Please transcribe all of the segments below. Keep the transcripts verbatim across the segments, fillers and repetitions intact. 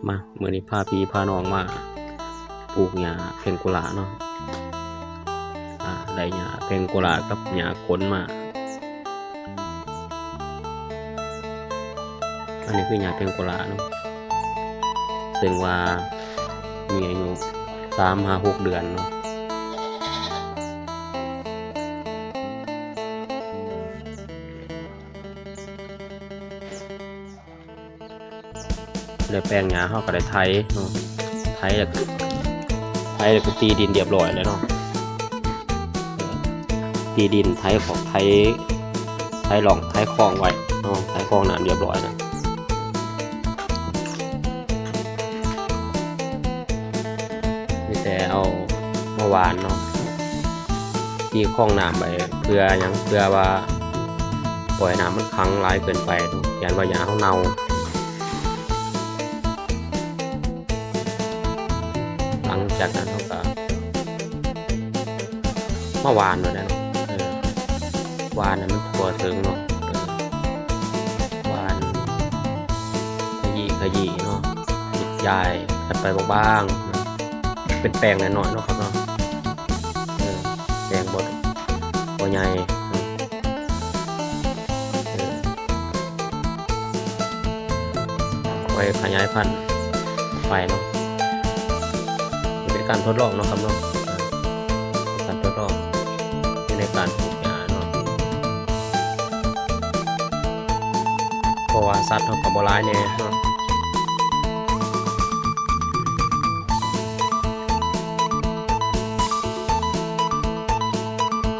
มา มื้อนี้พาพี่พาน้องมาปลูกหญ้าแพงโกลาเนาะ อ่า ได้หญ้าแพงโกลากับหญ้าขนมา อันนี้คือหญ้าแพงโกลาเนาะ ซึ่งว่ามีอายุสามหาหกเดือนเนาะ แล้วแปลงหญ้าเฮาก็ได้ไถเนาะ ไถแล้วก็ ไถแล้วก็ตีดินเรียบร้อยแล้วเนาะ ตีดิน ไถขอก ไถ ไถร่อง ไถคลองไว้เนาะ ไถคลองน้ำเรียบร้อยแล้ว มีแต่เอามาหว่านเนาะ ตีคลองน้ำไว้ เพื่อหยัง เพื่อว่าปล่อยน้ำมันขังหลายเกินไปเนาะ ย้านว่าหญ้าเฮาเน่า หลังจากนั้นเฮาก็มาหว่านไว้แล้วเนาะ เออ หว่านให้มันทั่วถึงเนาะ เออ หว่าน ขยี้ขยี้เนาะ หยิบยายกันไปบางๆเนาะ เป็นแปลงน้อยๆเนาะครับเนาะ เออ แปลงบ่ บ่ใหญ่ เออ เออ ค่อยขยายพันธุ์ไปเนาะ เป็นการทดลองเนาะครับเนาะ อ่า เป็นการทดลองในการปลูกหญ้าเนาะ เพราะว่าสัตว์เฮาก็บ่หลายแน่เนาะ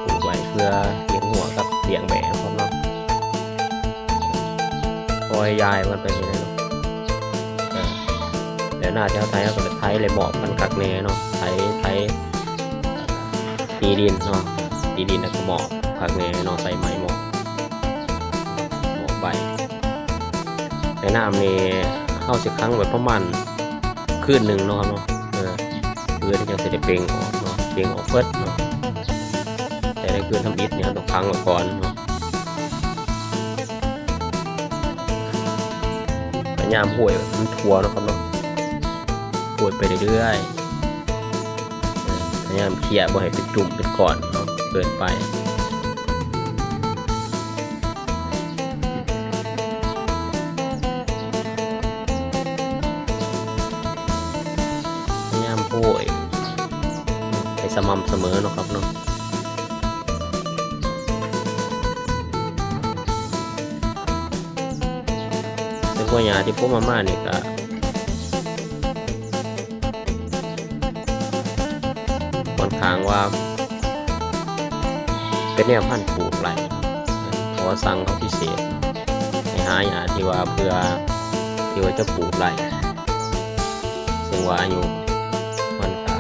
ปลูกไว้เพื่อเลี้ยงงัวกับเลี้ยงแบะเนาะครับเนาะ ปล่อยยายมันไปอยู่ในเนาะ เออ แล้วหน้าแถวไถเฮาก็ไถเลยหมอบมันคักแน่เนาะ ไถ ไถ ตีดินเนาะ ตีดินแล้วก็หมอบคักแน่เนาะ ใส่ไม้หมอบ หมอบไป แต่น้ำนี่เฮาสิขังไว้ประมาณคืนหนึ่งเนาะครับเนาะ เออ เพื่อที่จั่งสิได้เปล่งออกเนาะ เปล่งออกเบิดเนาะ แต่ในคืนทำอิฐนี่เฮาต้องขังไว้ก่อนเนาะ พยายามห้อยมันทั่วเนาะครับเนาะ ห้อยไปเรื่อยๆ เออ พยายามเขี่ยบ่ให้เป็นจุ่มเป็นก้อนเนาะ เกินไป พยายามห้อยให้สม่ำเสมอเนาะครับเนาะ ซึ่งว่าหญ้าที่ผมเอามานี่ก็ ค่อนข้างว่า เป็นแนวพันธุ์ปลูกไร่ ขอสั่งเขาพิเศษ ให้หาหญ้าที่ว่าเพื่อ ที่ว่าจะปลูกไร่ ซึ่งว่าอายุมันก็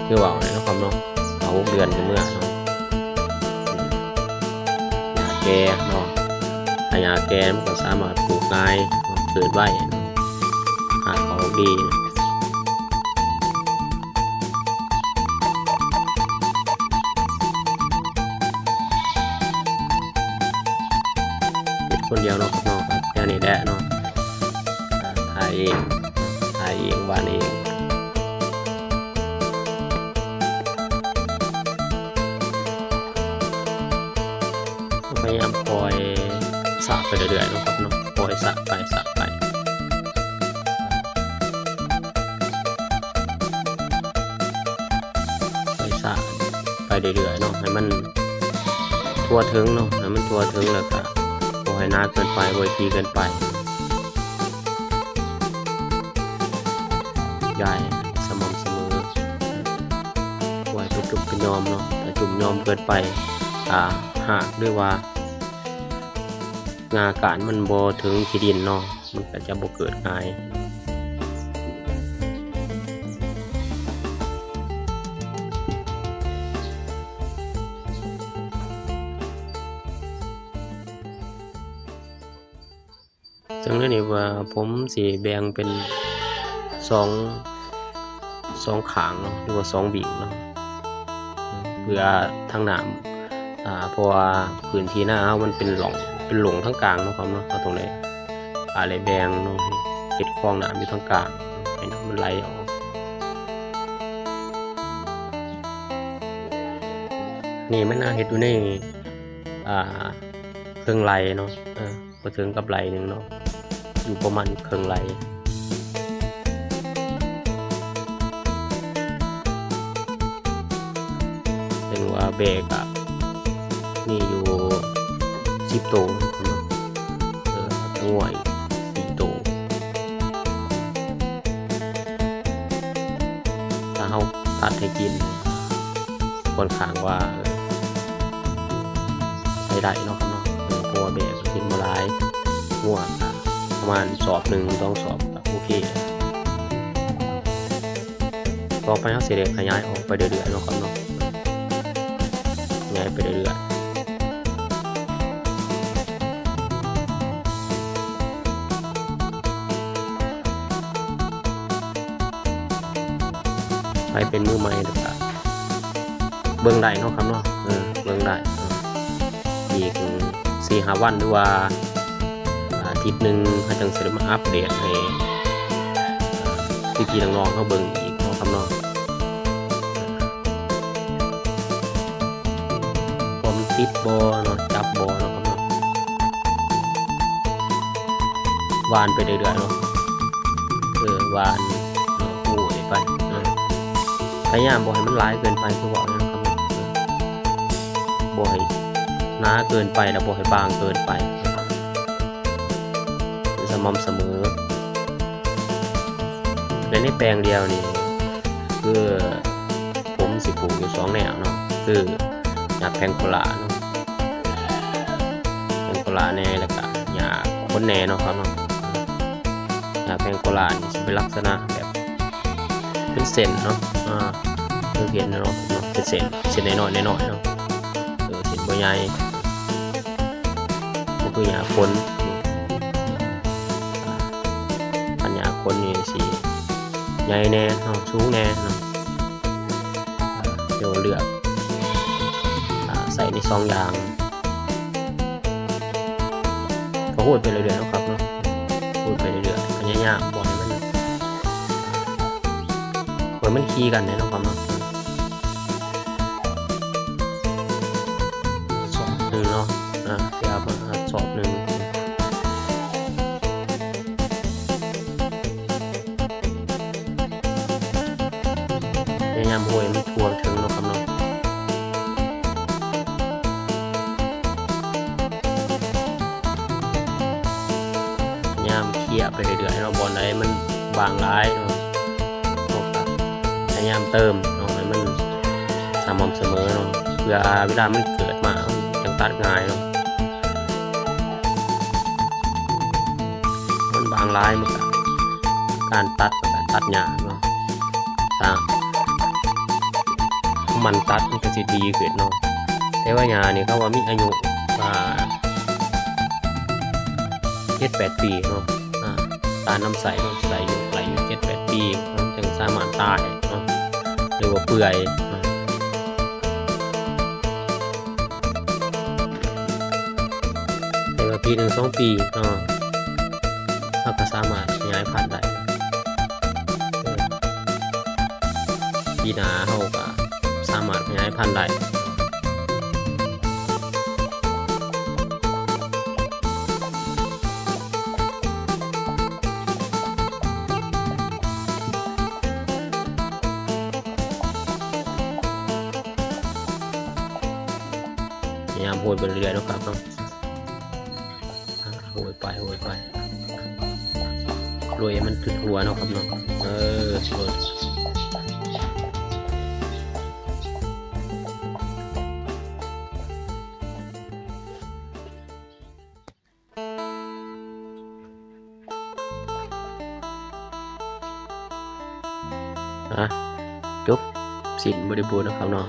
คือเว้าแหละเนาะครับเนาะ ห้าหกเดือนก็เมื่อเนาะ หญ้าแก่เนาะ ถ้าหญ้าแก่มันก็สามารถปลูกง่ายเนาะ เกิดไวเนาะ หากออกดี เฮ็ดคนเดียวเนาะครับเนาะ แนวนี้แหละเนาะ อ่า ไถเอง ไถเอง หว่านเอง พยายามคอยสระไปเรื่อยๆเนาะครับเนาะ คอยสระไป สระไป คอยสระไปเรื่อยๆเนาะ ให้มันทั่วถึงเนาะ ให้มันทั่วถึง แล้วก็บ่ให้หนาเกินไป บ่ให้ถี่เกินไป ยายสม่ำเสมอ บ่ให้เป็นจุ่มเป็นหย่อมเนาะ ถ้าจุ่มหย่อมเกินไป ถ้าหากหรือว่า ง่าก้านมันบ่ถึงขี้ดินเนาะ มันก็จะบ่เกิดง่าย ซึ่งในนี้ว่าผมสิแบ่งเป็นสอง สองข้างเนาะ หรือว่าสองบิ่งเนาะ เพื่อทางน้ำ อ่า เพราะว่าพื้นที่นาเฮามันเป็นหล่อง เป็นหล่งทั้งกลางเนาะครับเนาะ เอาตรงนี้ อ่า เลยแบ่งเนาะ แก ฮ็ดคลองน้ำอยู่ทางกลาง ให้น้ำมันไหลออก นี่มันน่าเฮ็ดอยู่ใน อ่า เคิ่งไร่เนาะ เออ บ่ถึงกับไร่หนึ่งเนาะ อยู่ประมาณเคิ่งไร่ เห็นว่าแบะกะมีอยู่สิบโตเนาะ เออ งัวอีกสี่โต ถ้าเฮาตัดให้กิน ค่อนข้างว่า เออ ใช้ได้เนาะครับเนาะ เออ เพราะว่าแบะก็กินบ่หลาย งัวก็ประมาณสอบหนึ่ง สองสอบก็โอเค ต่อไปเฮาสิได้ขยายออกไปเรื่อยๆเนาะครับเนาะ ขยายไปเรื่อยๆ ใครเป็นมือใหม่ก็เบิ่งได้เนาะครับเนาะ เออ เบิ่งได้ เออ อีกสี่ห้าวันหรือว่าอาทิตย์หนึ่ง เฮาจั่งสิได้มาอัปเดตให้ เอ่อ พี่ๆน้องๆเฮาเบิ่งอีกเนาะครับเนาะ ผมติดบ่เนาะ จับบ่เนาะครับเนาะ หว่านไปเรื่อยๆเนาะ เออ หว่าน เออ โอ้ยไป เออ พยายามบ่ให้มันหลายเกินไป คือเว้าแนวนั้นครับ เออ บ่ให้หนาเกินไป แล้วบ่ให้บางเกินไป สม่ำเสมอ และในแปลงเดียวนี่ คือผมสิปลูกอยู่สองแนวเนาะ คือหญ้าแพงโกลาเนาะ แพงโกลาแน่ แล้วก็หญ้าคนแน่เนาะครับเนาะ หญ้าแพงโกลานี่สิเป็นลักษณะแบบเป็นเส้นเนาะ อ่า คือเห็นเนาะ เป็นเส้น เส้นน้อยๆน้อยๆเนาะ เออ เส้นบ่ใหญ่ ก็คือหญ้าคน อ่า คันหญ้าคนนี่สิใหญ่แน่เนาะ สูงแน่เนาะ อ่า เดี๋ยวเลือก อ่า ใส่ในสองอย่าง ก็โหดไปเรื่อยๆเนาะครับเนาะ โหดไปเรื่อยๆ พยายามบ่ให้มัน บ่ให้มันขี่กันเด้เนาะครับเนาะ สอบหนึ่งเนาะ อ่ะ เดี๋ยวเอามาสอบหนึ่ง พยายามโหยให้มันทั่วถึงเนาะครับเนาะ พยายามเคลียร์ไปเรื่อยๆเนาะ บ่อนใดมันบางหลายเนาะ เฮาก็พยายามเติมเนาะ ให้มันสม่ำเสมอเนาะ เพื่อเวลามันเกิดมา จั่งตัดง่ายเนาะ มันบางหลายมันก็ การตัดมันก็ตัดยากเนาะ ถ้ามันตัดมันก็สิดีขึ้นเนาะ แต่ว่าหญ้านี่เขาว่ามีอายุ อ่า เจ็ดแปดปีเนาะ อ่า การนำใส่เนาะ ใส่อยู่ ใส่อยู่เจ็ดแปดปี มันจึงสามารถตายเนาะ หรือว่าเปื่อยเนาะ แต่ว่าปีหนึ่งสองปีเนาะ เราก็สามารถขยายพันธุ์ได้ เออ ปีหน้าเราก็สามารถขยายพันธุ์ได้ พยายามโหยไปเรื่อยๆเนาะครับเนาะ อ่ะ โหยไป โหยไป โหยให้มันขึ้นหัวเนาะครับเนาะ เออ โหย อ่ะ จบสิ้นบริบูรณ์นะครับเนาะ